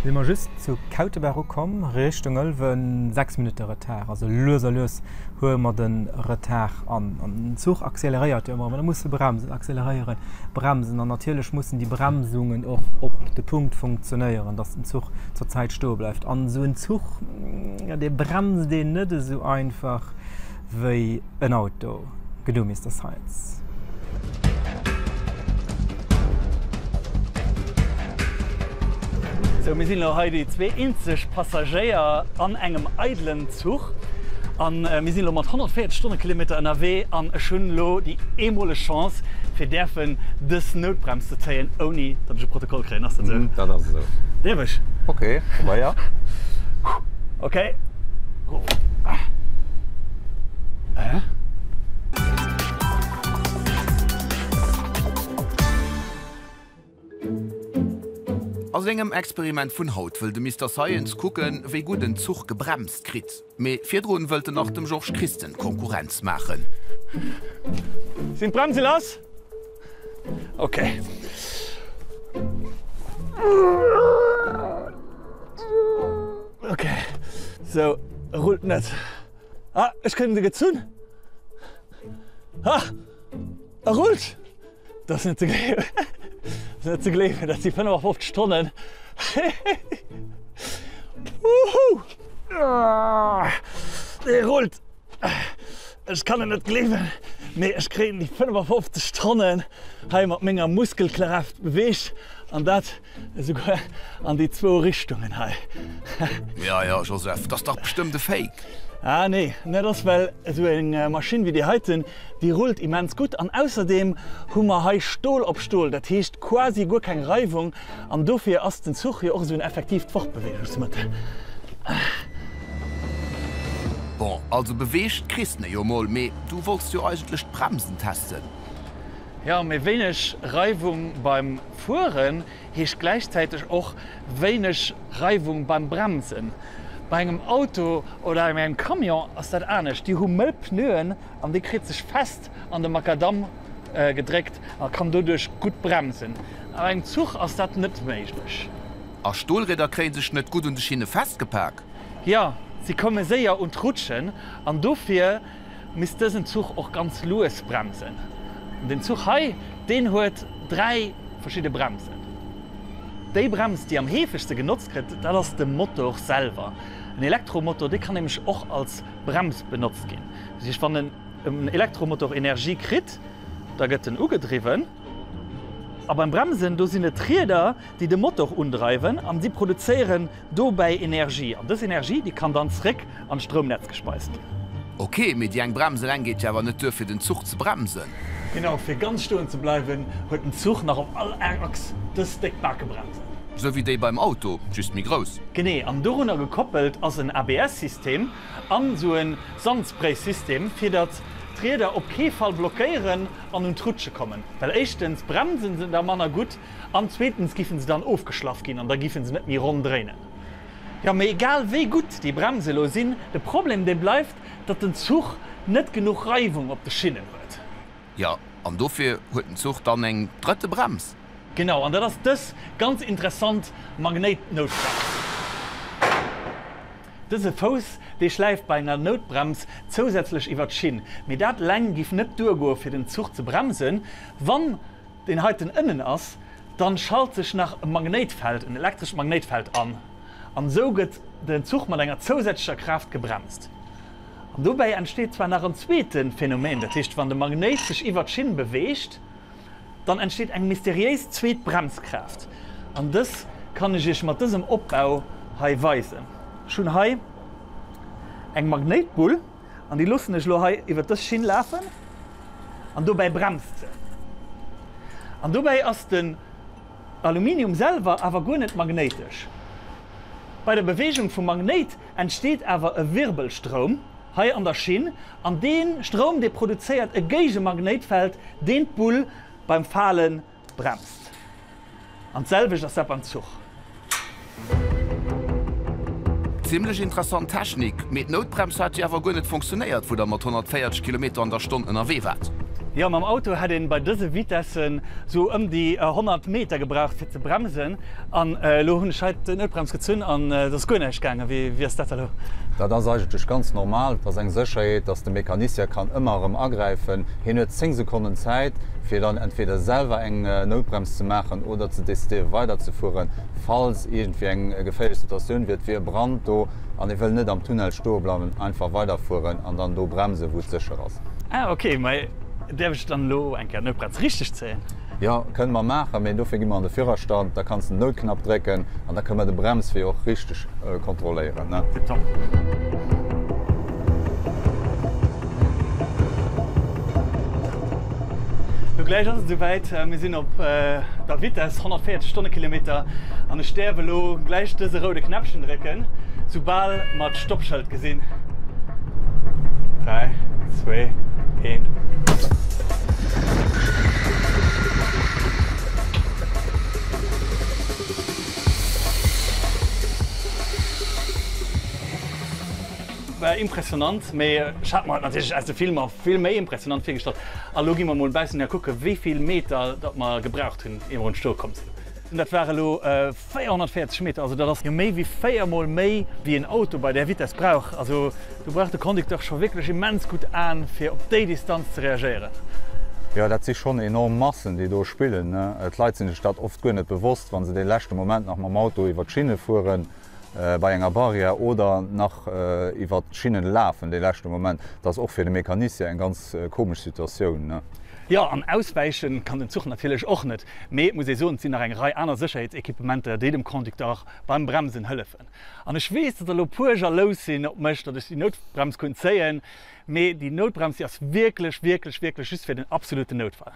Si mer just zu Kautebaach ukomm, Richtung Ëlwen, 6 Minutte Retard. Also lues a lues huele mer de Retard an. An den Zuch acceleréiert jo ëmmer erëm, da muss e bremsen, acceleréieren, bremsen. An natierlech mussen déi Bremsungen och op de Punkt funktionéieren, dass den Zuch zur Zäit stoe bleift. An esou en Zuch, jo, dee bremst een net esou einfach wéi en Auto. Gedu Mister Science. Sou, mir sinn elo hei déi zwee eenzeg Passagéier an engem eidelen Zuch an mir sinn elo mat 140 Stonnekilometer ënnerwee an ech hunn elo déi eemoleg Chance fir däerfen dës Noutbrems ze zéien ouni datt ech e Protokoll kréien. Ass dat esou? Dat ass esou. Däerf ech? Ok, probéier. Ok. A sengem Experiment vun haut wëll de Mister Science kucken, wéi gutt en Zuch gebremst kritt. Mee virdrun wëllt en nach dem Georges Christen Konkurrenz maachen. Sinn d'Bremse lass? Ok. Ok, sou, e rullt net. Ah, ech kréien se gezunn. Ah, e rullt! Dat ass net ze gleewen. Dat ass net ze gleewen, dat si 55 Tonnen. Wouhou! Ah, dee rullt. Ech kann et net gleewen, mee ech kréien déi 55 Tonnen hei mat menger Muskelkraaft beweegt an dat Esouguer an déi zwou Richtungen hei. Ja, ja, Joseph, 't ass dach bestëmmt e Fake. Ah nee, dat ass well esou eng Maschinn wéi déi heiten, déi rullt immens gutt an ausserdeem hu mer hei Stol op Stol, dat heescht quasi guer keng Reiwung an dofir ass den Zuch jo och esou en effektiivt Fortbeweegungsmëttel. Bon, also beweegt kriss de jo mol, mee du wollts jo eigentlech d'Bremsen testen. Jo, mee wéineg Reiwung beim Fueren heescht gläichzäiteg och wéineg Reiwung beim Bremsen. Bei engem Auto oder engem Camion ass dat anescht, déi hu mëll Pneuen an dee kritt sech fest an de Makadamm gedréckt a kann doduerch gutt bremsen. Bei engem Zuch ass dat net méiglech. A Stolrieder kréie sech net gutt un de Schinne festgepak? Jo, si komme séier un d'Rutschen an dofir misst dësen Zuch och ganz lues bremsen. An den Zuch hei, deen huet 3 verschidde Bremsen. Déi Brems, déi am heefegste genotzt gëtt, dat ass de Motor selwer. En Elektromotor, dee kann nämlech och als Brems benotzt ginn. Dat heescht, wann en Elektromotor Energie kritt, da gëtt en ugedriwwen. A beim Bremsen, do sinn et d'Rieder, déi de Motor undreiwen an si produzéieren dobäi Energie. An dës Energie, déi kann dann zréck an d'Stroumnetz gespeist ginn. Ok, mee déi eng Brems eleng geet jo awer net duer fir den Zuch ze bremsen. Genau, fir ganz stoen ze bleiwen, huet den Zuch nach op all Achs dës déck Bakebremsen. Sou wéi déi beim Auto, just méi grouss. Genee, an dorunner gekoppelt ass en ABS-System an sou e Sandspray-System, fir datt d'Rieder op kee Fall blockéieren an un d'Rutsche kommen. Well éischtens bremsen se da manner gutt an zweetens giffen se dann ofgeschlaff ginn an da giffen se net méi ronn dréinen. Jo, mee egal wéi gutt déi Bremse elo sinn, de Problem dee bleift, datt den Zuch net genuch Reiwung op de Schinnen huet. Jo, an dofir huet den Zuch dann eng drëtte Brems. Genau, an dat ass dës ganz interessant Magnéitnoutbrems. Dëse Fouss, dee schläift bei enger Noutbrems zousätzlech iwwer d'Schinn. Mee dat eleng giff net duergoe fir den Zuch ze bremsen. Wann deen heiten ënnen ass, dann schalt sech nach e Magnéitfeld, en elektrescht Magnéitfeld an, an esou gëtt den Zuch mat enger zousätzlecher Kraaft gebremst. An dobäi entsteet zwar nach en zweete Phänomen, dat heescht wann de Magnéit sech iwwer d'Schinn beweegt, dann entsteet eng mysteriéis zweet Bremskraaft. An dës kann ech iech mat dësem Opbau hei weisen. Ech hunn hei eng Magnéitbull an déi loossen ech elo hei iwwer dës Schinn lafen. An dobäi bremst se. An dobäi ass den Aluminium selwer awer guer net magnéitesch. Bei der Beweegung vum Magnéit entsteet awer e Wirbelstroum hei an der Schinn, an dee Stroum dee produzéiert e Géigemagnéitfeld, deen d'Bull beim Fale bremst. An d'selwecht ass dat beim Zuch. Zimlech interessant Technik, mee d'Noutbrems hat jo awer guer net funktionéiert wou der mat 140 Kilometer an der Stonn ënnerwee waart. Jo, mam Auto hätt een bei dëse Vitessen sou ëm déi 100 Meter gebraucht fir ze bremsen. An elo hunn ech hei d'Noutbrems gezunn an et ass guer näischt gaangen. Wéi ass dat elo? Dat ass eigentlech ganz normal. Et ass eng Sécherheet, dass de Mecanicien kann ëmmer erëm agräifen. Hien huet 10 Sekonnen Zäit, fir dann entweder selwer eng Noutbrems ze maachen oder ze decidéieren weiderzefueren, falls iergendwéi eng geféierlech Situatioun wier, et wier e Brand do an e wëll net am Tunnel stoe bleiwen, einfach weiderfueren an dann do bremsen, wou et sécher ass. Ah ok, mais däerf ech dann elo eng Kéier d'Noutbrems richteg zéien? Jo, kënne mer maachen, mee dofir gi mer an de Führerstand, da kanns de den Noutknapp drécken an da kënne mer de Bremswee och richteg kontrolléieren, ne? Tiptop. Lo gläich ass et esouwäit, mir sinn op der Vitess 140 Stonnekilometer an ech däerf elo gläich dëse roude Knäppchen drécken, soubal mer d'Stoppschëld gesinn. 3, 2, 1. War impressionant, mee ech hat mer et natierlech aus de Filmer vill méi impressionant virgestallt. A lo gi mer mol baussen her kucke wéi vill Meter datt mer gebraucht hunn ier mer un d'Stoe komm sinn. Dat ware lo 440 Meter, also dat ass jo méi wéi 4 mol méi wéi en Auto bei där Vitess brauch. Also do brauch de Conducteur scho wierklech immens gutt Aen fir op déi Distanz ze reagéieren. Jo, dat si schonn enorm Massen déi do spillen. D'Leit sinn sech dat oft guer net bewosst, wa se dee leschte Moment nach mam Auto iwwer d'Schinne fueren bei enger Barrière oder nach iwwer d'Schinnen lafen dee leschte Moment. Dat ass och fir de Mecanicien eng ganz komesch Situatioun. Jo, an auswäiche kann den Zuch natierlech och net. Mee et muss ee soen, et sinn nach eng Rei aner Sécherheetsequipementer, déi dem Conducteur beim Bremsen hëllefen. An ech weess, datt elo puer jalous sinn op mech, datt ech déi Noutbrems konnt zéien, mee déi Noutbrems, déi ass wierklech, wierklech, wierklech just fir den absoluten Noutfall.